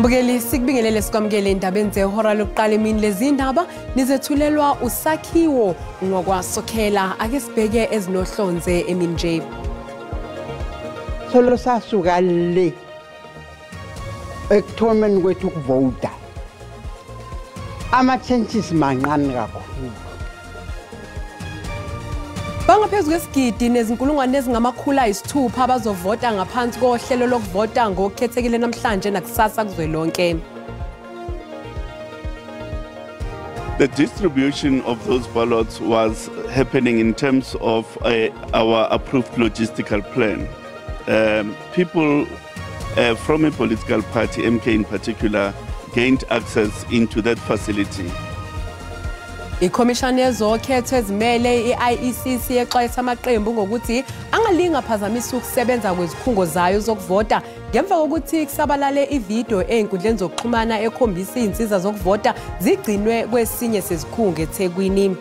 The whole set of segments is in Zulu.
Mbukeli, sikubingelele sikwamukele endabeni zehora lokuqala emini. Lezi ndaba nizethulelwa usakhiwo ngokwasokhela. Ake sibheke ezinohlonze emini nje. Solo sasuka le ekuthomeni kwethu ukuvota, ama-chances mancane kakhulu. Bangaphezu kwesigidi nezinkulungwane ezingama-600 abazovota ngaphansi kohlelo lokuvota ngokukhethekile namhlanje nakusasa kuzwelonke. The distribution of those ballots was happening in terms of our approved logistical plan. People from a political party, MK in particular, gained access into that facility. Ikhomishana yezokhetho ezimele i-IEC yexwayisa amaqembu ngokuthi angalinga phazamisa ukusebenza kwezikhungo zayo zokuvota ngemva kokuthi kusabalale ividiyo ey'nkundleni zokuxhumana ekhombisa iy'nsiza zokuvota zigcinwe kwesinye sezikhungo eThekwini.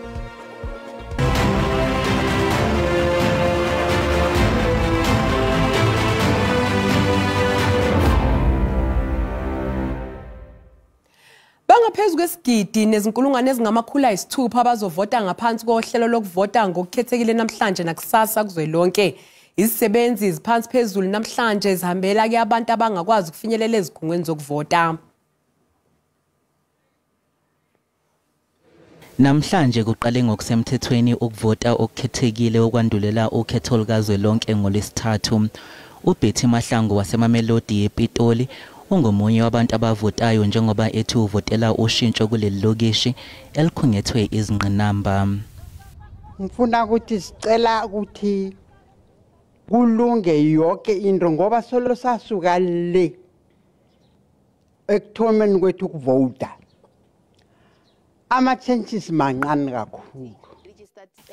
Bangaphezu kwesigidi nezinkulungwane ezingama-600 abazovota ngaphansi kohlelo lokuvota ngokukhethekile namhlanje nakusasa kuzwelonke. Izisebenzi ziphansi phezulu namhlanje zihambela ke abantu abangakwazi ukufinyelela ezikhungweni zokuvota. Namhlanje kuqale ngokusemthethweni ukuvota okukhethekile okwandulela ukhetho lukazwelonke ngoLwesithathu. uBetty Mahlangu waseMamelodi ePitoli ungomunye wabantu abavotayo njengoba ethi uvotela ushintsho kuleli lokishi elikhungethwe izingqinamba. Ngifuna ukuthi sicela ukuthi kulunge yonke into ngoba solo sasuka le ekuthomeni kwethu ukuvota, ama-chances mancane kakhulu.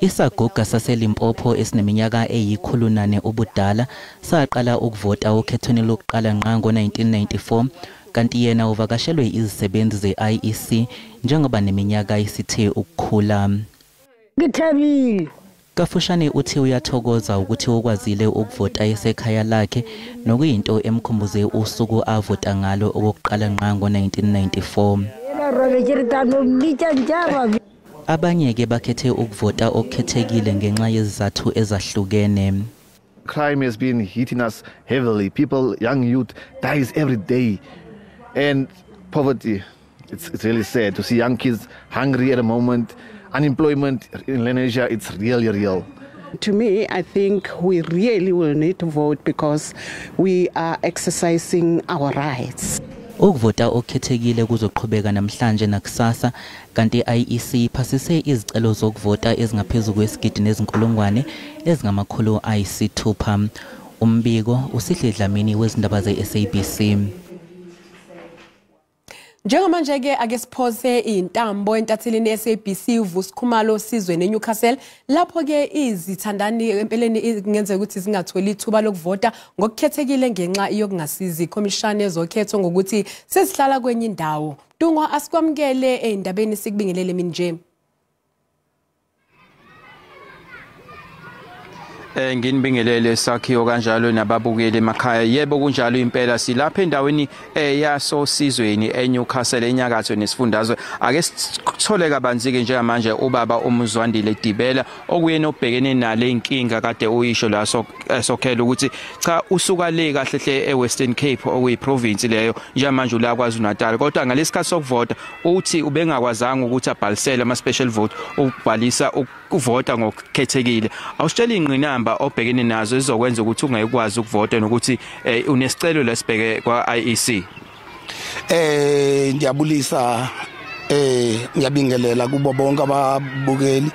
Isaguga saseLimpopo esineminyaka eyi-104 ubudala saqala ukuvota okhethweni lokuqala ngqa ngo-1994, kanti yena uvakashelwe izisebenzi ze-IEC njengoba neminyaka isithe ukukhula. Ngithabile. Kafushane uthi uyathokoza ukuthi ukwazile ukuvota esekhaya lakhe nokuyinto emkhumbuze usuku avota ngalo okokuqala ngqa ngo-1994. Abanye-ke bakhethe ukuvota okukhethekile ngenxa yezizathu ezahlukene. Crime has been hitting us heavily. People, young youth, dies every day. And poverty, it's really sad to see young kids hungry at the moment. Unemployment in Indonesia, it's really real. To me, I think we really will need to vote because we are exercising our rights. Ukuvota okukhethekile kuzoqhubeka namhlanje nakusasa, kanti i-IEC iphasise izicelo zokuvota ezingaphezu kwesigidi nezinkulungwane ezingama-600. Umbiko uSihle Dlamini wezindaba ze-SABC. Njengamanje-ke ake siphose iy'ntambo entathelini ye-SABC uVusi Khumalo sizwe neNewcastle, lapho-ke izithandani empeleni kungenzeka ukuthi zingatholi ithuba lokuvota ngokukhethekile ngenxa yokungasizi ikhomishana yezokhetho ngokuthi sezihlala kwenye indawo. Mntungwa, asikwamukele ey'ndabeni, sikubingelele emini nje. Nginibingelele sakhiwo kanjalo nababukeli emakhaya. Yebo, kunjalo impela, silapha endaweni yasosizweni eNewcastle enyakatho nesifundazwe. Ake sithole kabanzi ke njengamanje ubaba uMzwandile Dibela okuyena obhekene nale inkinga kade uyisho la sokhela ukuthi cha usuka le kahle hle eWestern Cape okuyiprovince leyo, njengamanje ula kwaZulu Natal, kodwa ngalesikhathi sokuvota uthi ubengakwazanga ukuthi abhalisele ama special vote ukubhalisa ukuvota ngokukhethekile. Awusitshela ingqinamba obhekene nazo ezokwenza ukuthi ungayikwazi ukuvota nokuthi unesicelo lesibheke kwa-IEC. Ngiyabulisa, ngiyabingelela kubo bonke ababukeli.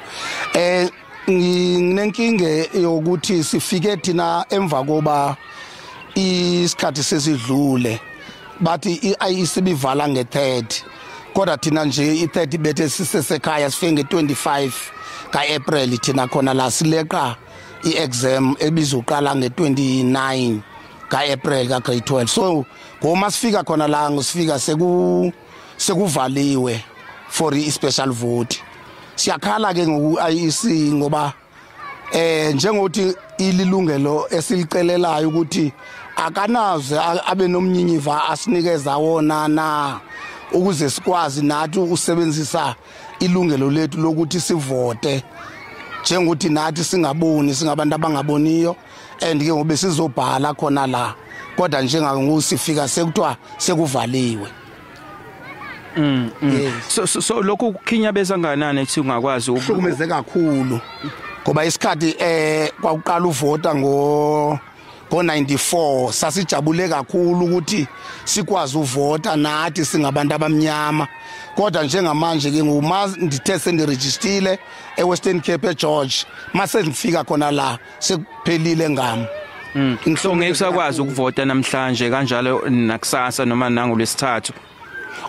Nginenkinga yokuthi sifike thina emva koba isikhathi sesidlule, bathi i-IEC bivala nge-3rd, kodwa thina nje i-3rd bethe sisesekhaya, sifike nge-25 ka-April thina khona la sileqa i-exam ebizoqala nge-29 ka-April ka-grade 12. So ngoma sifika khona la ngosifika sekuvaliwe for i-special vote. Siyakhala ke ngoku IEC ngoba njengokuthi ililungelo esilicelelayo ukuthi Akanaze abe nomnyinyiva asinikeza wona na ukuze sikwazi nathi ukusebenzisa ilungelo lethu lokuthi sivote njengokuthi nathi singaboni, singabantu abangaboniyo, and ke ngobe sizobhala khona la, kodwa njengangoku sifika sekuthiwa sekuvaliwe. So lokhu kukhinyabeza kangakanani ethi ungakwazi ukuhlukumeze kakhulu, ngoba isikhathi kwakuqala uvota ngo-94 sasijabule kakhulu ukuthi sikwazi uvota nathi singabantu abamnyama, kodwa njengamanje ke nguma ndithe sendirejistile eWestern Cape eGeorge, mase ngifika khona la sekuphelile ngami. So ngeke usakwazi ukuvota namhlanje kanjalo nakusasa noma nangolwesithathu?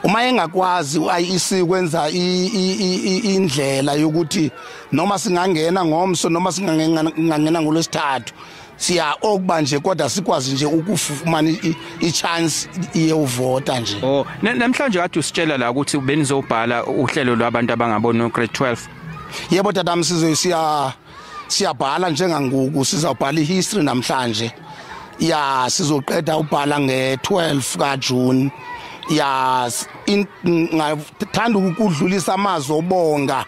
Uma engakwazi u-IEC kwenza indlela yokuthi noma singangena ngomso noma singangena ngolwesithathu, siya okuba nje kodwa sikwazi nje ukufumana i-chance yovota nje. Oh, namhlanje kade usitshela la ukuthi benizobhala uhlelo lwabantu abangaboni grade 12. Yebo tata Msizo, siyabhala njengangoku, sizawubhala ihistory namhlanje. Ya, sizoqeda ubhala nge-12 kaJune. Ya, ngathanda ukudlulisa amazwi obonga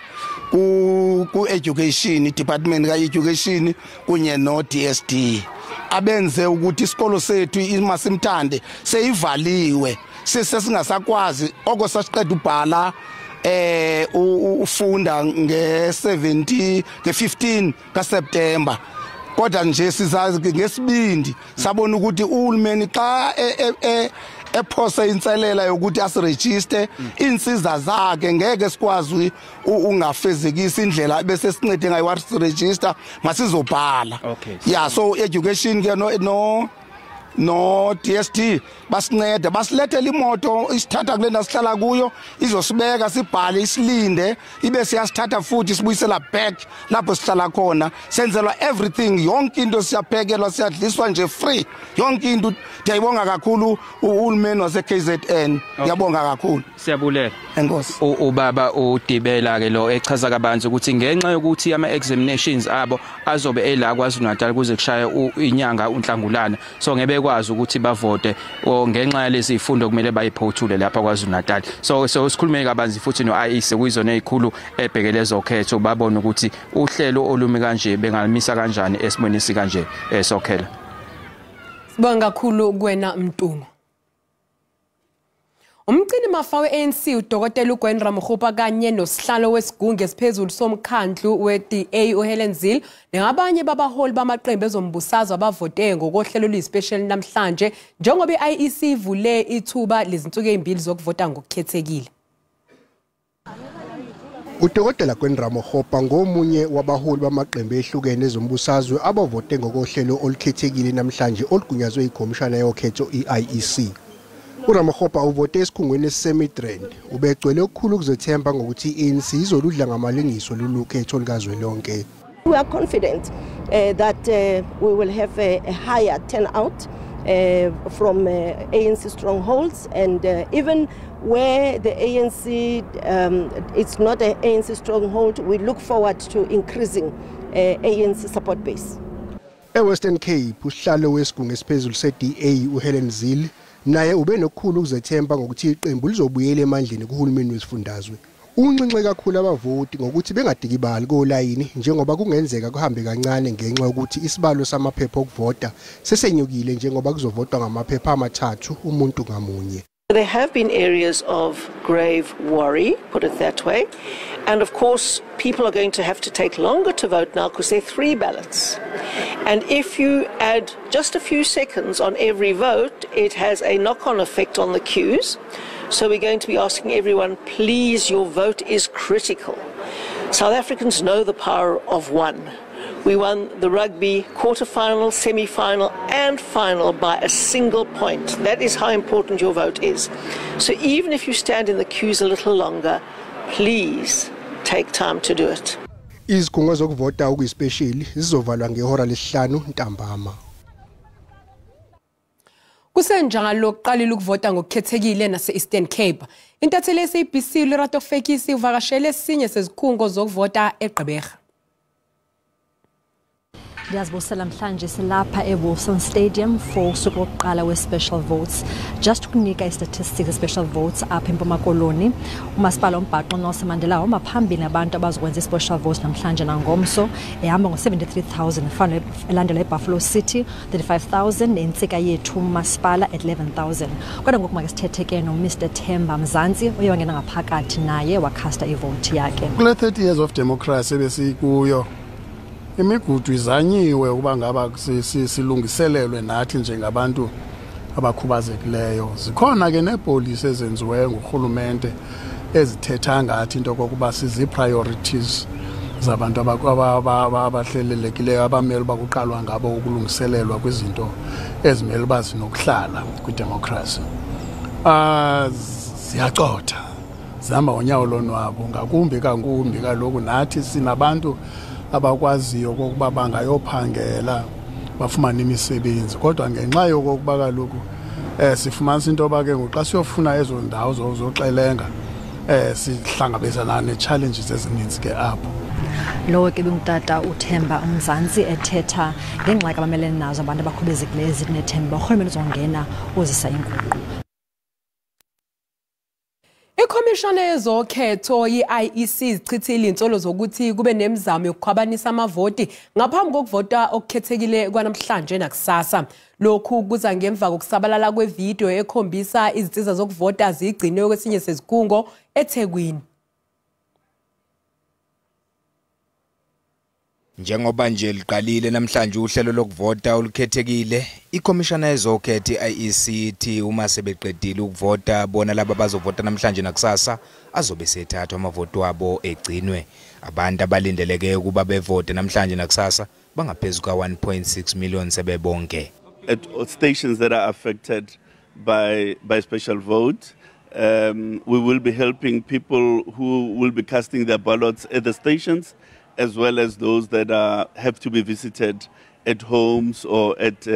ku education department ka education kunye no DSD abenze ukuthi isikolo sethu iMasimthande seyivaliwe, sesingasakwazi oko sasiqeda ubhala ufunda nge-70 nge-15 kaSeptember, kodwa nje sizazi ngesibindi sabona ukuthi uhulumeni xa ephose inselela yokuthi asiregister insiza zakhe ngeke sikwazi ungafezekisa indlela bese sincede ngayo wasiregister masizobhala. Yeah, so education ke no DST basincede basilethele imoto isithatha kule ndawo sihlala kuyo izosibeka sibhale isilinde ibe siyasithatha futhi sibuyisela back lapho sihlala khona, senzelwa everything, yonke into siyaphekelwa, siyadliswa nje free yonke into. Ndiyayibonga kakhulu uhulumeni wase KZN, ngiyabonga kakhulu, siyabulela. Enkosi. Ubaba uDibela ke lo echaza kabanzi ukuthi ngenxa yokuthi ama examinations abo azobe ela kwaZulu Natal kuze kushaya inyanga uNhlangulana, so ngebe kwazi ukuthi bavote ngenxa yalezi izifundo kumele bayiphothule lapha kwaZulu Natal. So sikhulume kabanzi futhi no-IEC kuyizona ezikhulu ebhekele ezokhetho, babone ukuthi uhlelo olumi kanje bengalimisa kanjani esimweni sikanje sokhela. Sibonga kakhulu kuwena Mntungu. Umgcini mafa we-ANC uDokotela uGwen Ramokgopa kanye nosihlalo wesigungu esiphezulu somkhandlu we-DA uHelen Zille nabanye babaholi bamaqembu ezombusazwe abavote ngokohlelo oluyispecial namhlanje njengoba i-IEC ivule ithuba lezinsuku ezimbili zokuvota ngokukhethekile. UDokotela Gwen Ramokgopa ngomunye wabaholi bamaqembu ehlukene ezombusazwe abavote ngokohlelo olukhethekile namhlanje olugunyazwe ikhomishana yokhetho i-IEC. uRamokgopa uvote esikhungweni esiseMidrand, ubegcwele okukhulu ukuzethemba ngokuthi i-ANC izoludla ngamalengiso lolu khetho likazwelonke. We are confident that we will have a higher turnout from ANC strongholds, and even where the ANC it's not an ANC stronghold, we look forward to increasing ANC support base. EWestern Cape usihlalo wesigungu esiphezulu se-DA uHelen Zille naye ube nokukhulu ukuzethemba ngokuthi iqembu lizobuyela emandleni kuhulumeni wesifundazwe. Unxenxe kakhulu abavoti ngokuthi bengadikibali kolayini njengoba kungenzeka kuhambe kancane ngenxa yokuthi isibalo samaphepha okuvota sesenyukile njengoba kuzovotwa ngamaphepha amathathu umuntu ngamunye. There have been areas of grave worry, put it that way. And of course, people are going to have to take longer to vote now because there are 3 ballots. And if you add just a few seconds on every vote, it has a knock-on effect on the queues. So we're going to be asking everyone, please, your vote is critical. South Africans know the power of one. We won the rugby quarterfinal, semi-final and final by a single point. That is how important your vote is. So even if you stand in the queues a little longer, please take time to do it. Izikhungo zokuvota okuyispesheli zizovalwa ngehora lesihlanu ntambama. Kusenjalo kuqalile ukuvota ngokukhethekile nase-Eastern Cape. Intatheli ye-SABC Lerato Fekisi uvakashele esinye sezikhungo zokuvota eGqeberha. Ndiyazibusela namhlanje silapha eWolfson Stadium for usuku lokuqala we-special votes. Just ukunika i-statistics special votes apha eMpuma Koloni, umasipala umbhaqo Nelson Mandela uhamba phambili nabantu abazokwenza i-special votes namhlanje nangomso, ehamba ngo-73,000, elandela eBuffalo City 35,000, neNtsika Yethu umasipala at 11,000. Kodwa ngoku make sithethe ke noMr Themba Mzantsi oye wangena ngaphakathi naye wakhasta ivoti yakhe. Kule 30 years of democracy ebesikuyo, imigudu izanyiwe ukuba ngaba silungiselelwe nathi njengabantu abakhubazekileyo. Zikhona ke neepolisi ezenziweyo ngurhulumente ezithetha ngathi into okokuba sizi-priorities zabantu abahlelelekileyo abamele uba kuqalwa ngabo ukulungiselelwa kwizinto ezimele uba zinokuhlala kwidemokhrasi. Ziyacotha, zihamba ngonyawo lonwabo, ngakumbi kankumbi kaloku nathi sinabantu abakwaziyo okokuba bangayophangela bafumane imisebenzi, kodwa ngenxa yokokuba kaloku sifumanisa into yoba ke ngoku xa siyofuna ezo ndawo zoxelenga sihlangabezana nee-challenges ezininzi ke apho. Lowo ke bengutata uThemba Mzantsi ethetha ngengxaki abamelene nazo abantu abakhubazekileyo, ezinethemba urhulumente uzongena uzisa inguqu. Ikhomishana yezokhetho i-IEC izichithile insolo zokuthi kube nemizamo yokukhwabanisa amavoti ngaphambi kokuvota okukhethekile kwanamhlanje nakusasa. Lokhu kuza ngemva kokusabalala kwevidiyo ekhombisa izinsiza zokuvota zigcinwe kwesinye sezikhungo eThekwini. Njengoba nje liqalile namhlanje uhlelo lokuvota olukhethekile, ikhomishana yezokhetho i-IEC ithi uma sebeqedile ukuvota bona laba bazovota namhlanje nakusasa azobe sethathwa amavoti wabo egcinwe. Abantu abalindeleke ukuba bevote namhlanje nakusasa bangaphezu ka-1.6 million sebebonke. At stations that are affected by special vote, we will be helping people who will be casting their ballots at the stations, as well as those that have to be visited at homes or at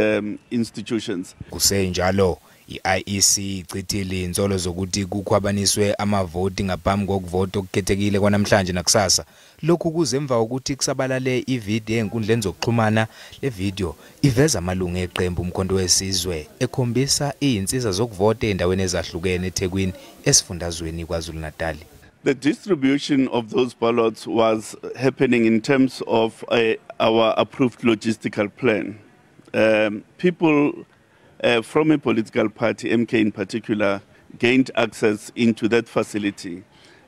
institutions. Kusenjalo, i-IEC ichithile insolo zokuthi kukhwabaniswe amavoti ngaphambi kokuvota okukhethekile kwanamhlanje nakusasa. Lokhu kuze emva kokuthi kusabalale ividiyo ezinkundleni zokuxhumana. Le video iveza amalungu eqembu Umkhonto Wesizwe ekhombisa izinsiza zokuvota ezindaweni ezahlukene eThekwini esifundazweni KwaZulu-Natal. The distribution of those ballots was happening in terms of our approved logistical plan. People from a political party, MK in particular, gained access into that facility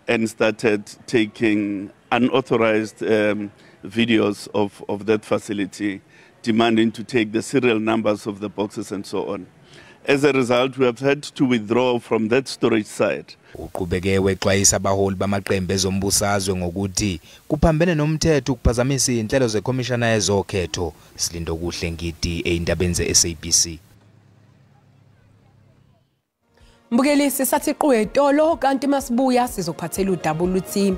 and started taking unauthorized videos of that facility, demanding to take the serial numbers of the boxes and so on. As a result, we have had to withdraw from that storage site. Uqhubeke wexwayisa abaholi bamaqembu ezombusazwe ngokuthi kuphambene nomthetho ukuphazamisa izinhlelo zekhomishana yezokhetho. Silindokuhle Ngidi eyindabeni ze-SABC. Mbukeli, sisathi qwetolo kanti masibuya sizokuphathela udaba oluthi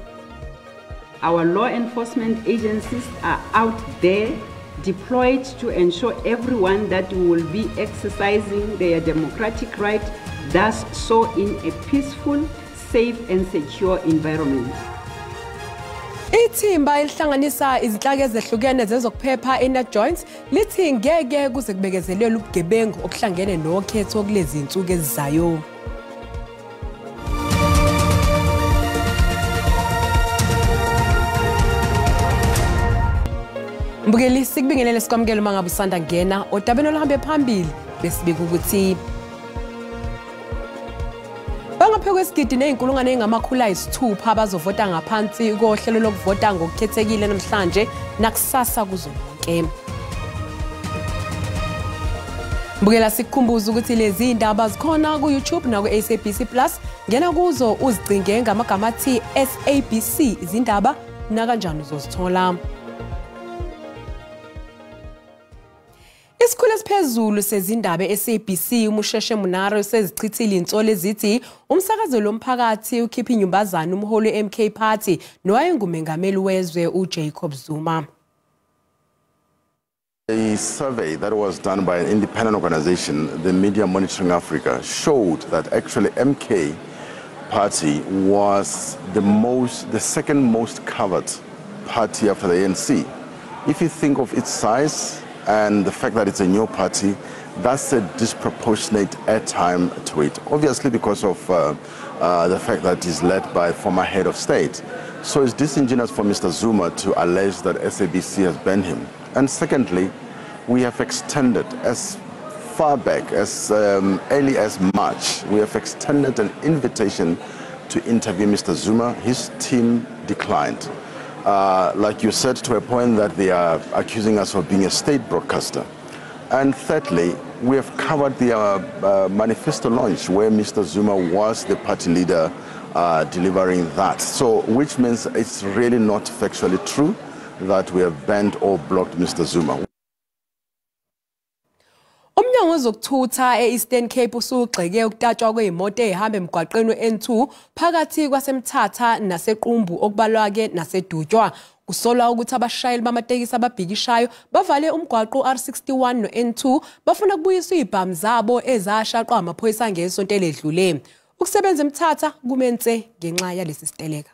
Our law enforcement agencies are out there deployed to ensure everyone that will be exercising their democratic right does so in a peaceful, safe and secure environment. Ithimba elihlanganisa izinhlaka ezehlukene zezokuphepha eNatJoints lithi ngeke kuze kubekezelelwe ubugebengu obuhlangene nokhetho kulezi insuku ezizayo. Mbukeli, sikubingelele sikwamukele uma ngabe usanda kungena odabeni oluhambe phambili besibika ukuthi bangaphezu kwesigidi nezinkulungwane ezingama-600 abazovota ngaphansi kohlelo lokuvota ngokukhethekile namhlanje nakusasa kuzonke. Mbukela, sikukhumbuza ukuthi lezi ndaba zikhona ku-YouTube naku-SABC Plus. Ngena kuzo uzicinge ngamagama athi SABC izindaba nakanjani uzozithola. Isikhulu esiphezulu sezindaba e-SABC uMusheshe Munaro sezichithile insolo ezithi umsakazo lomphakathi ukhipha inyumbazana umholi we-MK Party nowayengumengameli wezwe uJacob Zuma. A survey that was done by an independent organization, the Media Monitoring Africa, showed that actually MK Party was the second most covered party after the ANC. If you think of its size and the fact that it's a new party, that's a disproportionate airtime to it, obviously because of the fact that it's led by former head of state. So it's disingenuous for Mr. Zuma to allege that SABC has banned him. And secondly, we have extended as far back as early as March, we have extended an invitation to interview Mr. Zuma. His team declined. Like you said, to a point that they are accusing us of being a state broadcaster. And thirdly, we have covered the manifesto launch where Mr. Zuma was the party leader delivering that. So, which means it's really not factually true that we have banned or blocked Mr. Zuma. Umnyango wezokuthutha e-Eastern Cape usugxeke ukutatshwa kwezimoto ezihamba emgwaqeni we-N2 phakathi kwaseMthatha naseQumbu okubalwa-ke naseDutywa. Kusolwa ukuthi abashayeli bamatekisi ababhikishayo bavale umgwaqo R61 no-N2 bafuna kubuyiswa izibhamu zabo ezashaqwa amaphoyisa ngesonto eledlule. Ukusebenza eMthatha kume nse ngenxa yalesi siteleka.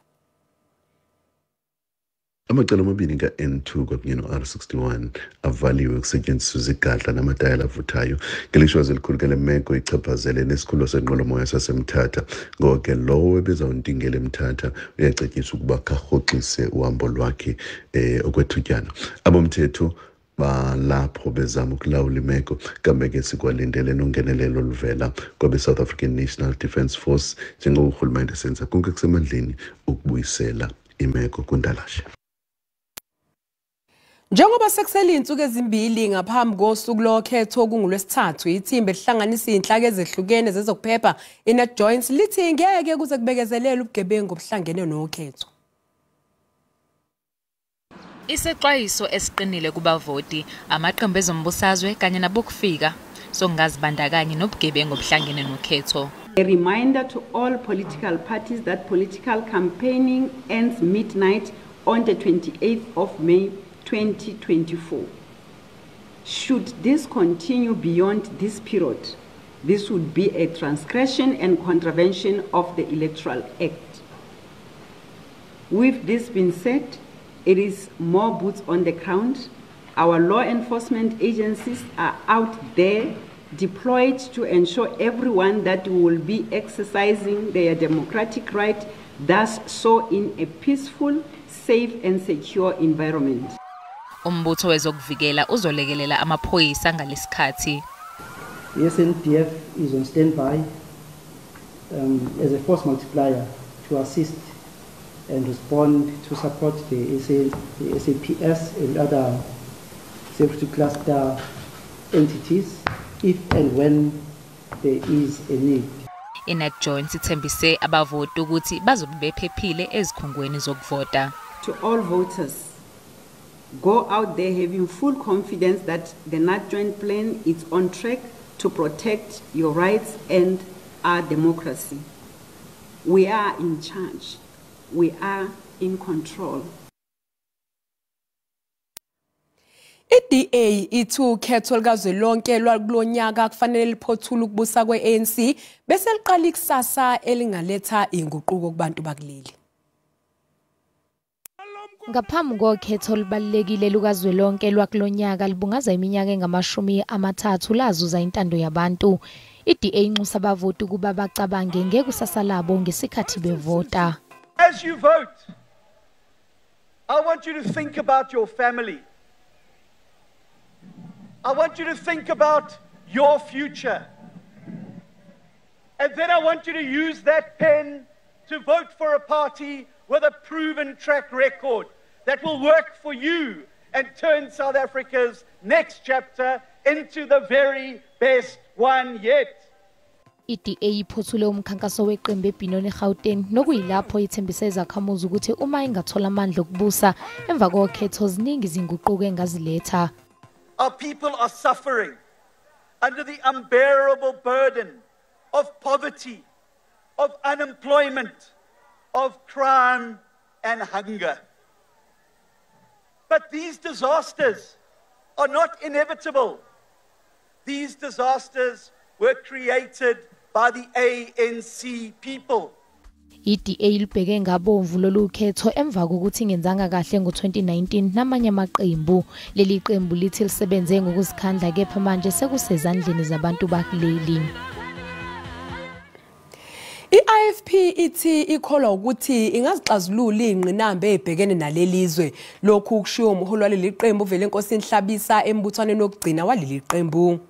Amacala amabili ka-N2 kwakunye no-R61 avaliwe kusetyenziswa izigadla namatayela avuthayo. Ngelishwa elikhulu ke le meko ichaphazele nesikhululo senqwelomoya saseMthatha. Ngoko ke lowo ebezawuntingela eMthatha uyacetyiswa ukuba kharhoxise uhambo lwakhe okwethutyana. Abomthetho balapho bezama ukulawula imeko, kambe ke sikwalindele nongenelelo oluvela kwabe-South African National Defence Force njengoko urhulumente senza konke kusemandleni ukubuyisela imeko kundalashe. Njengoba sekusele izinsuku ezimbili ngaphambi kosuku lokhetho okungulwesithathu, ithimba elihlanganisa izinhlaka ezehlukene zezokuphepha iNatJoints lithi ngeke kuze kubekezelele ubugebengu obuhlangene nokhetho. Isexwayiso esiqinile kubavoti, amaqembu ezombusazwe kanye nabokufika sokungazibandakanyi nobugebengu obuhlangene nokhetho. A reminder to all political parties that political campaigning ends midnight on the 28th of May 2024. Should this continue beyond this period, this would be a transgression and contravention of the Electoral Act. With this being said, it is more boots on the ground. Our law enforcement agencies are out there deployed to ensure everyone that will be exercising their democratic right, thus so in a peaceful, safe and secure environment. Umbutho wezokuvikela uzolekelela amaphoyisa ngalesikhathi. The SNDF is on standby as a force multiplier to assist and respond to support the SAPS and other safety cluster entities if and when there is a need. INatJoints ithembise abavoti ukuthi bazobe bephephile ezikhungweni zokuvota. To all voters, go out there having full confidence that the NatJoint plan is on track to protect your rights and our democracy. We are in charge. We are in control. I-DA ithi ukhetho likazwelonke lwakulonyaka kufanele liphothule ukubusa kwe-ANC bese liqala ikusasa elingaletha inguquko kubantu bakuleli. Ngaphambi kokhetho olubalulekile lukazwelonke lwakulonyaka libungaza iminyaka engama-30 lazuza intando yabantu. I-DA inxusa abavoti ukuba bacabange ngekusasa labo ngesikhathi bevota. As you vote, I want you to think about your family. I want you to think about your future. And then I want you to use that pen to vote for a party with a proven track record that will work for you and turn South Africa's next chapter into the very best one yet. I-DA iphothule umkhankaso weqembu eBinoni eGauteng nokuyilapho ithembisa izakhamuzi ukuthi uma ingathola amandla okubusa emva kokhetho ziningi izinguquko engaziletha. Our people are suffering under the unbearable burden of poverty, of unemployment, of crime and hunger. But these disasters are not inevitable. These disasters were created by the ANC people. I-DA libheke ngabomvu lolu khetho emva kokuthi ingenzanga kahle ngo-2019 namanye amaqembu. Leli qembu lithi lisebenze ngokuzikhandla kepha manje sekusezandleni zabantu bakuleli. I-IFP ithi ikholwa ukuthi ingazixazulula ingqinamba ebhekene nalelizwe. Lokhu kushiwo umholi waleli qembu Velenkosini Hlabisa embuthwaneni wokugcina waleli qembu.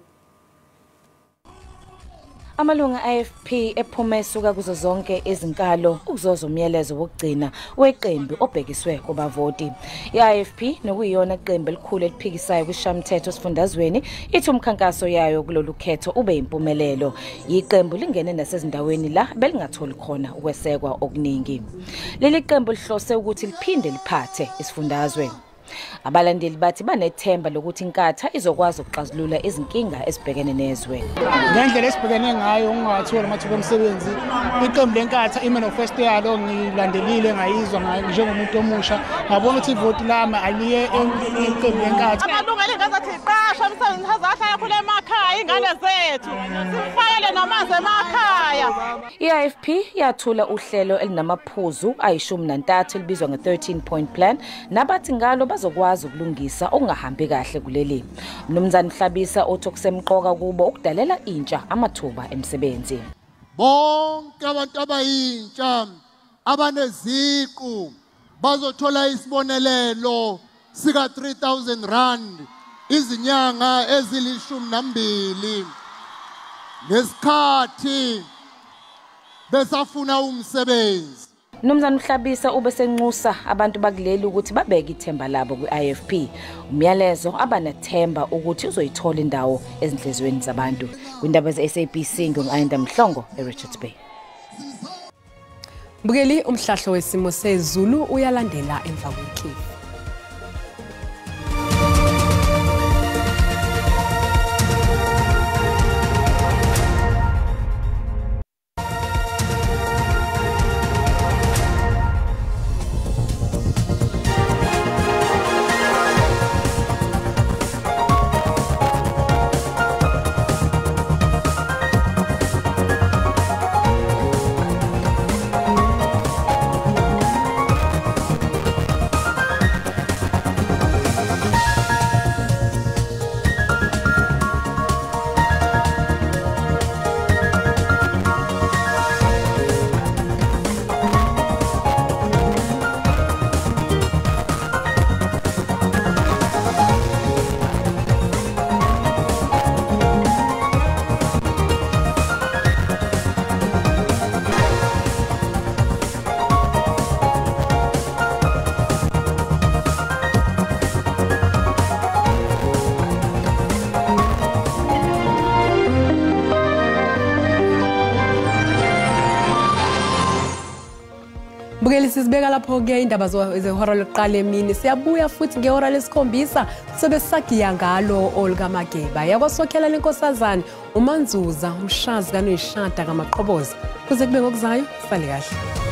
Amalunga IFP ephume esuka kuzo zonke izinkalo ukuzoza umyalezo wokugcina weqembu obhekiswe kubavoti. I-IFP nokuyiyona qembu elikhulu eliphikisayo kwishamthetho esifundazweni ithi umkhankaso yayo kulolu khetho ube impumelelo. Iqembu lingene nasezindaweni la belingatholi khona ukwesekwa okuningi. Leli qembu lihlose ukuthi liphinde liphathe isifundazwe. Abalandeli bathi banethemba lokuthi inkatha izokwazi ukuxazulula izinkinga ezibhekene nezwe. Ngendlela esibhekene ngayo ungatholi amathuba omsebenzi, iqembu lenkatha imanifesto yalo ngilandelile ngayizwa njengomuntu omusha, ngabona ukuthi ivoti lami aliye eqembu lenkatha. Amalungelo engazathi iqasha umsebenzi azahlala khona emakhaya ingane zethu, sifakele namanzi emakhaya. I-IFP yathula uhlelo elinamaphuzu ayi-13 elibizwa nge-13 point plan nabathi ngalo bazokwazi ukulungisa okungahambi kahle kuleli. Mnumzane Hlabisa uthi okusemqoka kubo ukudalela intsha amathuba emsebenzi. Bonke abantu abayintsha abaneziqu bazothola isibonelelo sika 3000 rand izinyanga ezili-12 ngesikhathi besafuna umsebenzi. Mnumzane Hlabisa ubesenxusa abantu bakuleli ukuthi babeke ithemba labo kwi-IFP. Umyalezo abanethemba ukuthi uzoyithola indawo ezinhlizweni zabantu. Kwindaba ze-SABC ngingu-Ayanda Mhlongo eRichards Bay. Mbukeli, umhlahlo wesimo sezulu uyalandela emva kwekhefu. Bukeli, sizibeka lapho-ke indaba zehora lokuqala emini. Siyabuya futhi ngehora lesikhombisa sobe sagiya ngalo olukaMageba yakwasokhela lenkosazane uManzuza umshazi kanoyishada kaMaqhoboza. Kuze kube ngokuzayo, sale kahle.